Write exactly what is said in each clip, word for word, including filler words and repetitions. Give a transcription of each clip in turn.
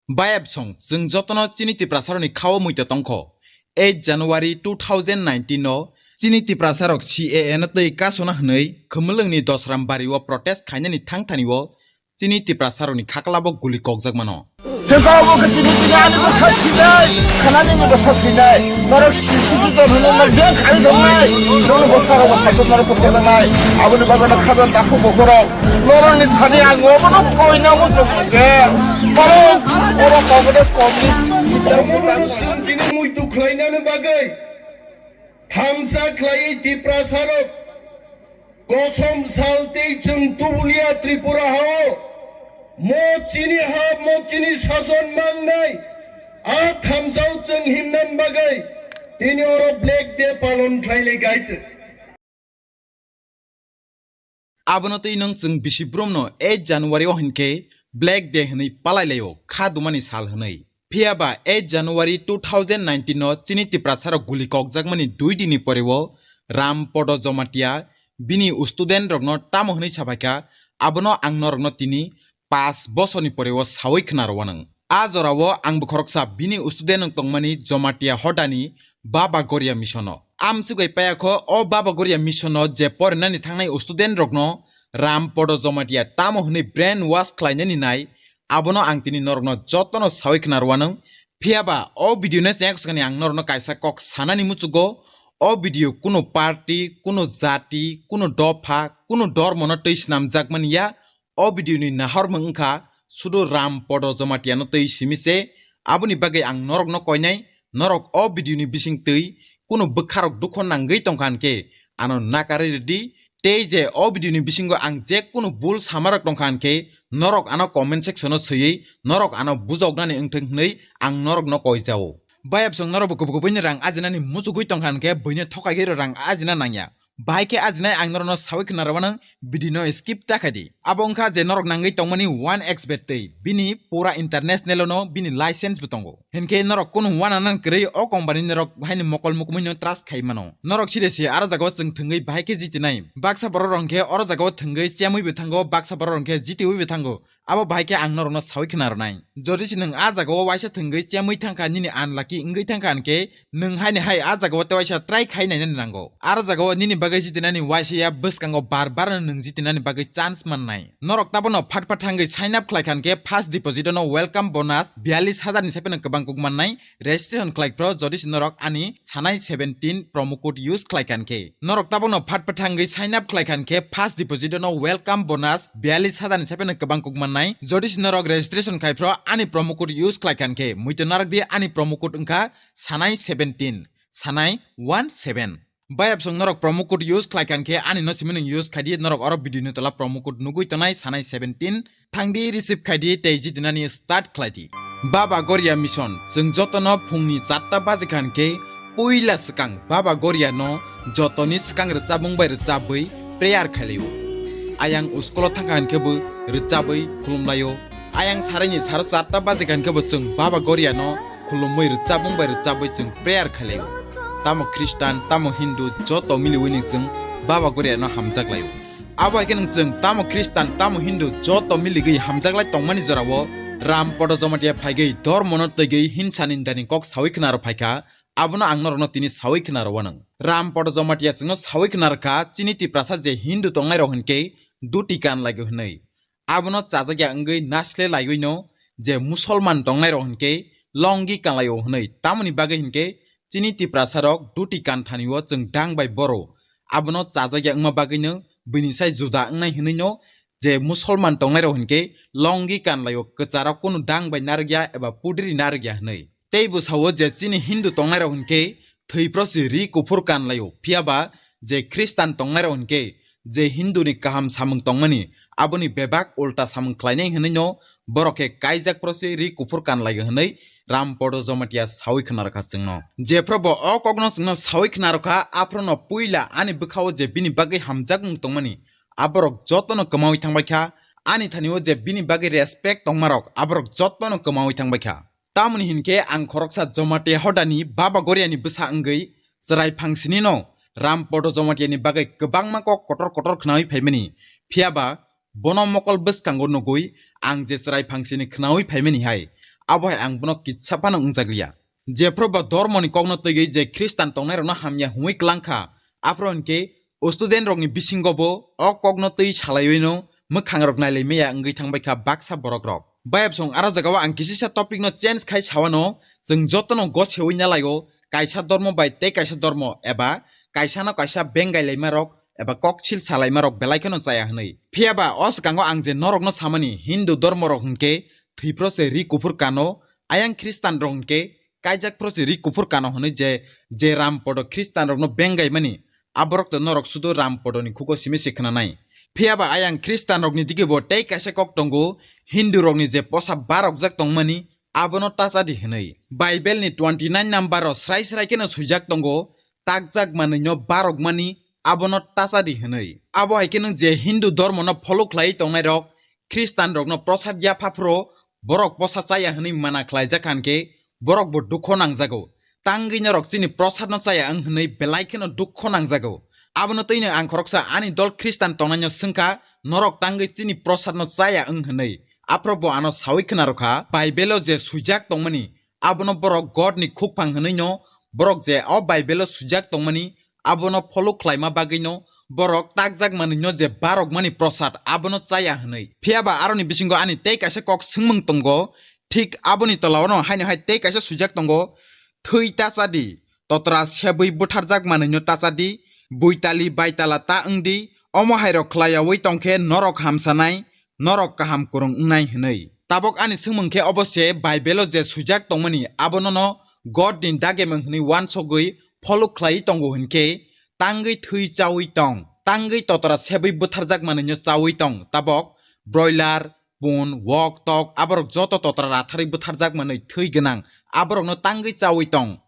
Bayapsong, chwng jotono chini Tiprasarokni khao muita tongkho. Eight January two thousand nineteen no chini Tiprasarok C A A no twi kasona hwnwi Khumulwngni Dosram Bari o protest khainani thangthani o chini Tiprasarokni khaklabo guli kokjak mano. Hwnkhe obo khe tini tini ani bwsa thwinai, khanani ni bwsa thwinai. Norok sisiki don hwnwi norok beng khai tongnai. Nokni bwsarokbo sachok norok phutkajak nai. Aboni bagwi no khajan takhuk bokhorok. Norokni thani ang obono koina muchung khe. Borok, borok Congress, communist, sitang mutang. Chwng tini muitu khlainani bagwi thansa khlaiwi Tiprasarok kosom sal tei chwng tubulia Tripura hao mo chini ha, mo chini sason mangnai a thamsao chwng himnan bagwi tini oro Black Day palon khlailai kaichwk. Abono twi nwng chwng bisi brumno eight January o hinkhe Black Day hwnwi palai laio kha dumani sal hwnwi. Phiya ba eight January two thousand nineteen no chini Tiprasarok guli kokjakmani dui dini pore o Ram Podo Jomatia bini student rokno tamo hwnwi sabaikha, abono ang norokno tini paanch bosorni pore o sawi khna rw anw. A jora o ang bo khoroksa bini student wng tongmani Jomatia Hodani Baba Goria Mission o. Amsugwi paya kho o Baba Goria Mission o je porinani thangnai student rokno Ram Podo Jomatia tamo hwnwi brain wash khlainani nai, abono ang tini norokno jotono sawi khna rw anw. Phiya ba o video no chengkha swkani ang norokno kaisa kok sanani muchugo, o video kuno party, kuno jati, kuno dopha, kuno dormo no twi swnamjakmani ya. O video ni nahormung wngkha sudu Ram Podo Jomatia no twi simi se. Aboni bagwi ang norokno koinai, norok o video ni bising twi kuno bwkharok dukho nangwi tongkha hinkhe ano nakarwi rwdi. Tei je o video ni bisingo ang je kuno bul samarok tongkha hinkhe norok ano comment section o swiwi norok ano bujoknani wngthwng hwnwi ang norokno koijao. Bayapsong norokbo kubui kubuini rang ajinani muchugwi tongkha hinkhe buino thokaigwi rang ajina nangya. Bahai khe ajinai ang norokno sawi khna rw anw, video no skip ta khaidi. Abo wngkha je norok nangwi tongmani one X bet tei bini pura international no bini license bo tongo. Hinkhe norok kunu uananan kwrwi o company ni rok haini mokol mukumui no trust khai mano. Norok side se aro jaga o chwng thwngwi bahai khe jitinai. Baksa borok rok hinkhe oro jaga o thwngwi chemwi bo thango, baksa borok rok hinkhe jitiwi bo thango. Abo bahai khe ang norokno sawi khna rwnai. Jodi se nwng a jaga o waisa thwngwi chemwi thangkha, nini unlucky wngwi thangkha hinkhe, nwng haini hai a jaga o tei waisa try khai nainani nango. Aro jaga o nini bagwi jitinani waisa ya bwskango bar bar no nwng jitinani bagwi chance mannai. Norok tabono phat phat thangwi sign up khlai kha hinkhe first deposit no welcome bonus biyallis hajar ni sai phano kwbang kuk mannai. Registration khlai phro jodi se norok ani sanai seventeen promo code use khlai kha hinkhe. Norok tabono phat phat thangwi sign up khlai kha hinkhe first deposit no welcome bonus biyallis hajar ni sai phano kwbang kuk mannai. Jodi se norok registration khai phro ani promo code use khlai kha hinkhe, muitu narwk di ani promo code wngkha sanai seventeen, sanai one seven. Bayapsong norok promo code use khlai kha hinkhe ani no simi nwng use khai di, norok oro video ni tola promo code nugwi tonai sanai seventeen. Thangdi receive khaidi tei jitinani start khlaidi. Baba Goria Mission, chwng jotono phungni charta baji kha hinkhe puila swkang Baba Goria no jotoni swkang rwchapmung bai rwchapwi prayer khailaio. Ayang school o thangkha hinkhe bo rwchapwi khulumlaio. Ayang saraini saro charta baji kha hinkhe bo chwng Baba Goria no khulumwi rwchapmung bai rwchapwi chwng prayer khailaio. Tamo Khristan, tamo Hindu, joto miliwi nwng chwng Baba Goria no hamjak laio. Abo hai khe nwng chwng tamo Khristan, tamo Hindu joto miligwi hamjaklai tongmani jorao Ram Podo Jomatia phaigwi dormono twigwi hinsa nindani kok sawi khna rw phaikha, abono ang norokno tini sawi khna rw anw. Ram Podo Jomatia chwngno sawi khna rwkha chini Tiprasa je Hindu tongnairok hinkhe duti kan laigo hwnwi. Abono chajakya wngwi nasle laiwino je Musolman tongnairok hinkhe longi kan laio hwnwi. Tamoni bagwi hinkhe chini Tiprasarok duti kan thani o chwng dang bai boro. Abono chajakya wngma bagwino bini sai juda wngnai hwnwino je Musolman tongnairok hinkhe longi kan laio, kwcharo kunu dang bai narwkya eba pudri narwkya hwnwi. Tei bo sao je chini Hindu tongnairok hinkhe thwi phro se ri kuphur kan laio, phiya ba je Khristan tongnairok hinkhe je Hindu ni kaham samung tongmani, aboni bebak ulta samung khlainai hwnwino borok khe kaijak phro se ri kuphur kan laigo hwnwi Ram Podo Jomatia sawi khna rwkha chwngno. Jephru bo o kokno chwngno sawi khna rwkha, aphruno puila ani bwkhao je bini bagwi hamjakmung tongmani, aborok jotono kwmawi thangbaikha. Ani thani o je bini bagwi respect tongmarok, aborok jotono kwmawi thangbaikha. Tamoni hinkhe ang khoroksa Jomatia Hodani Baba Goriani bwsa wngwi chwrai phangsinino Ram Podo Jomatiani bagwi kwbangma kok kotor kotor khnawi phaimani. Phiya ba bono mokol bwskango nugwi ang je chwrai phangsini khnawi phaimani hai, abo hai ang bono kitsa phano wngjakliya. Jephru bo dormoni kokno twiwi je Khristan tongnairokno hamya hwnwi klangkha, aphuru hinkhe student rokni bisingo bo o kokno twi salaiwino mwkhangrok nailaimaya wngwi thangbaikha baksa borokrok. Bayapsong aro jagao ang kisisa topic no change khai sawano, chwng jotono gosewi nalaio, kaisa dormo bai tei kaisa dormo eba kaisano kaisa bengailaimarok eba koksil salaimarok belai kheno chaya hwnwi. Phiyaba o swkango ang je norokno samani Hindu dormorok hinkhe thwipro se ri kuphur kano, ayang Khristanrok hinkhe kaijak phro se ri kuphur kano hwnwi je, je Rampodo Khristanrokno bengaimani, aborok to norok sudu Rampodoni khugo simi se khwnanai. Phiyaba ayang Khristanrokni digi bo tei kaisa kok tongo, Hindurokni je posa barokjak tongmani, abono tachadi hwnwi. Bible ni twenty nine number o srai srai kheno swijak tongo, takjak manwino barokmani, abono tachadi hwnwi. Abo hai kheno je Hindu dormono follow khlaiwi tongnairok, Khristanrokno prosad yapha phro, borok posa chaya hwnwi mana khlaijak khan khe, borok bo dukho nangjago. Tangwi norok chini prosadno chaya wng hwnwi belai kheno dukho nangjago. Abono twino ang khoroksa ani dol Khristan tongnaino swngkha, norok tangwi chini prosadno chaya wng hwnwi. Aphro bo ano sawi khwnarokha, Bible-o je swijak tongmani, abono borok Godni khukphang hwnwino, borok je o Bible-o swijak tongmani, abono follow khlaima bagwino borok takjak manwino je barokmani prosad abono chaya hwnwi. Phiyaba aroni bisingo ani tei kaisa kok swngmung tongo, thik aboni tolaono haino hai tei kaisa swijak tongo, "Thwi ta chadi, totra sebwi butharjak manwino ta chadi, buitali baitala ta wngdi, omo hairok khlaiyawi tongkhe norok hamsanai, norok kaham kwrwng wngnai," hwnwi. Tabok ani swngmung khe obo se Bible-o je swijak tongmani abonono Godni dagemung hwnwi uansugwi follow khlaiwi tongo hinkhe, tangwi thwi chawi tong, tangwi totra sebwi butharjak manwino chawi tong, tabok broiler, pun, wok, tok, aborok joto totra ratharwi butharjak manwi thwi gwnang, aborokno tangwi chawi tong.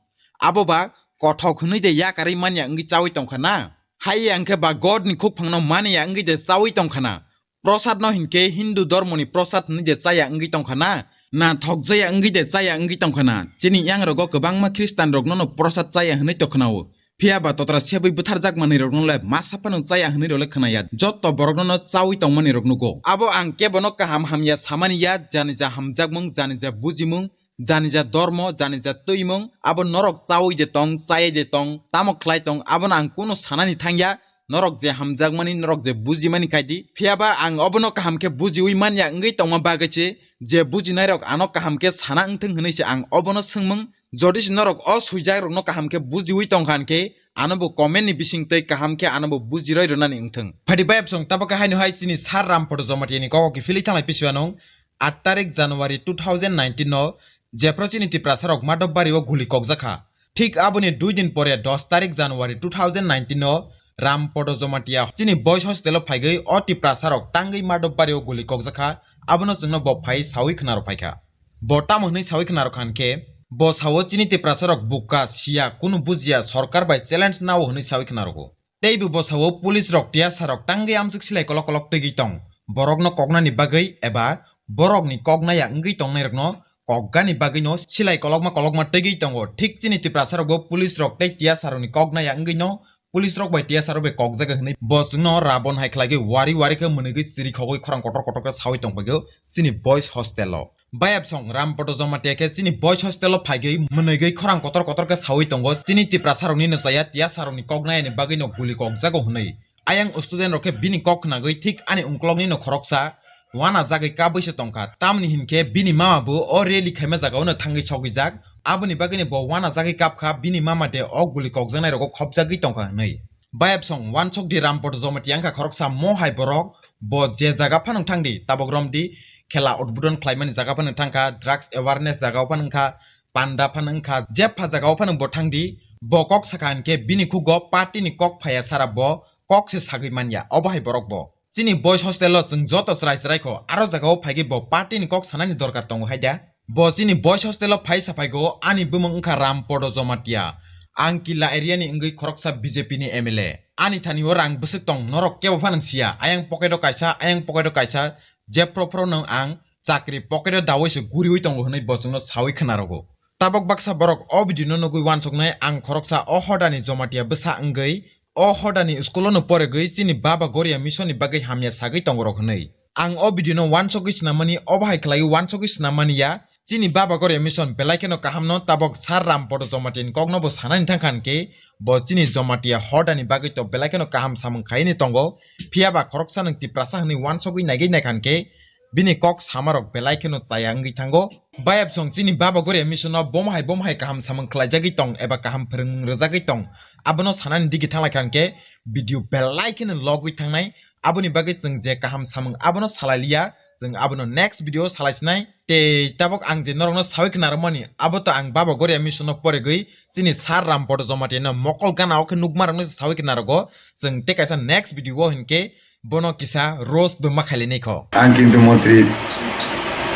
Abo ba kothok hwnwi de yakarwi manya wngwi chawi tongkha na? Haiya hwnkhe ba Godni khukphangno maniya wngwi de chawi tongkha na? Prosadno hinkhe Hindu dormoni prosad hwnwi de chaya wngwi tongkha na? Na thokjaya wngwi de chaya wngwi tongkha na? Chini yangrogo kwbangma Khristanrokno no prosad chaya hwnwi to khwnao. Phiyaba totra sebwi butharjak manwirokno le masa phano chaya hwnwi role khwnaya. Jotto borokno no chawi tongmani rok nugo. Abo ang kebono kaham hamya samani ya, janija hamjakmung, janija bujimung, janija dormo, janija twimung, abo norok chawi de tong, chaya de tong, tamo khlai tong, abono ang kunu sanani thangya. Norok je hamjakmani, norok je bujimani kaidi. Phiyaba ang obono kaham khe bujiwi manya wngwi tongma bagwi se, je bujinairok ano kaham khe sana wngthung hwnwi se ang obono swngmung. Jodi se norok o swijak rokno kaham khe bujiwi tongkha hinkhe, ano bo comment ni bising twi kaham khe ano bo bujiroi rwnani wngthung. Phadi bayapsong tabok khe haino hai chini Sir Rampodo Jamatia ni kok o kiphilwi thanglai pisiwano, aat tarik January two thousand nineteen no jephru chini Tiprasa rok Madhobari o guli kokjakha. Thik aboni dui din pore dos tarik January two thousand nineteen o Rampodo Jamatia chini boys hostel o phaigwi o Tiprasa rok tangwi Madhobari o guli kokjakha, abono chwngno bo phai sawi khwnarok phaikha. Bo tamo hwnwi sawi khwnarok khan khe, bo sao chini Tiprasa rok buka, siya, kunu bujiya, sorkar bai challenge nao hwnwi sawi khwnarokgo. Teibo bo sao police rok tiyasa rok tangwi amsuk silai kolok kolok twigwi tong. Borokno koknani bagwi eba borokni koknaya wngwi tongnairokno kokgani bagwino silai kolokma kolokma twigwi tongo. Thik chini Tiprasa rokbo police rok tei tiyasa rokni koknaya wngwino police rok bai tiyasa rok bai kokjago hwnwi bo chwngno rabon hai khlaiwi wari wari khe mwnwigwi chiri khogwi khorang kotor kotor khe sawi tongphaigo chini boys hostel o. Bayapsong Rampodo Jamatia khe chini boys hostel o phaigwi mwnwigwi khorang kotor kotor khe sawi tongo, chini Tiprasa rokni no chaya, tiyasa rokni koknayani bagwino guli kokjago hwnwi. Ayang student rok khe bini kok khnagwi thik ani ungkulokni no khoroksa uanajagwi kabwi se tongkha, tamni hinkhe bini mama bo o rally khaima jagao no thangwi sogwijak, aboni bagwino bo uanajagwi kapkha, bini mama de o guli kokjaknai rogo khopjagwi tongkha hwnwi. Bayapsong uansuk di Rampodo Jamatia wngkha khoroksa mohai borok, bo je jaga phano thangdi, tabok romdi, khela udbodon khlaimani jaga phano thangkha, drugs awareness jaga phano wngkha, panda phano wngkha, jepha jaga phano bo thangdi, bo kok sakha hinkhe bini khugo party ni kok phaiya sara bo kok se sagwi manya, obo hai borok bo. Chini boys hostel o chwng joto chwrai chwrai kho, aro jaga o phaigwi bo party ni kok sanani dorkar tongo hai da? Bo chini boys hostel o phai saphaigo, ani bumung wngkha Rampodo Jamatia. Ang Killa area ni wngwi khoroksa B J P ni M L A. Ani thani o rang bwswk tong, norok kebo phano siya. Ayang pocket o kaisa, ayang pocket o kaisa, jephru phru no ang chakri pocket o dawi se guriwi tongo hwnwi bo chwngno sawi khwnarogo. Tabok baksa borok o video no nugwi uansuknai ang khoroksa o hodani Jamatia bwsa wngwi, o hodani school o no poregwi chini Baba Goria mission ni bagwi hamya sagwi tongo rok hwnwi. Ang o video no uansugwi swnamani, obo hai khlaiwi uansugwi swnamani ya, Chini Baba Goria Mission belai kheno kaham no, tabok Sir Ram Poto Jamatia ni kok no bo sanani thang kha hwnkhe, bo chini Jamatia hoda ni bagwi to belai kheno kaham samung khaini tongo. Phiya ba khoroksa nwng Tiprasa hwnwi wansogwi naigwi naikha hwnkhe, bini kok sama rok belai kheno chaya wngwi thango. Bayapsong chini Baba Goria Mission no bomo hai bomo hai kaham samung khlaijagwi tong eba kaham phwrwngmung rwjagwi tong, abono sanani digi thanglaikha hwnkhe video belai kheno logwi thangnai. Aboni bagwi chwng je kaham samung abono salai liya, chwng abono next video o salai sinai. Tei tabok ang je norokno sawi khna rwmani, abo to ang Baba Goria Mission no poregwi chini Sir Ram Poto Jamatia no mokol gana o khe nukma rokno se sawi khna rwgo. Chwng tei kaisa next video o hinkhe bono kisa roast bo ma khailai nai kho. Ang kintu montri,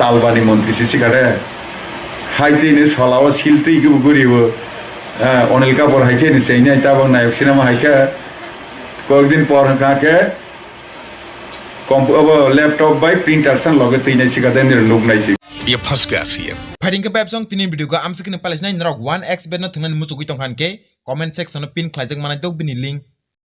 talbani montri se sikha de. Hai twi ni sola o sil twi kebo guri o. Eh, Onil Kapoor hai khe ni seinai tabok nayok sinama hai khe. Kokdin por hwnkha khe komp-, obo laptop bai printer san loge twi nai sikha de, nir nuk nai si. Ye phas gaya C M. Phaiding khe Bayapsong tini video go amswk kheno palaisnai norok one X bet no thwngnani muchugwi tongkha hwnkhe comment section o pin khlaijak manai dok bini link.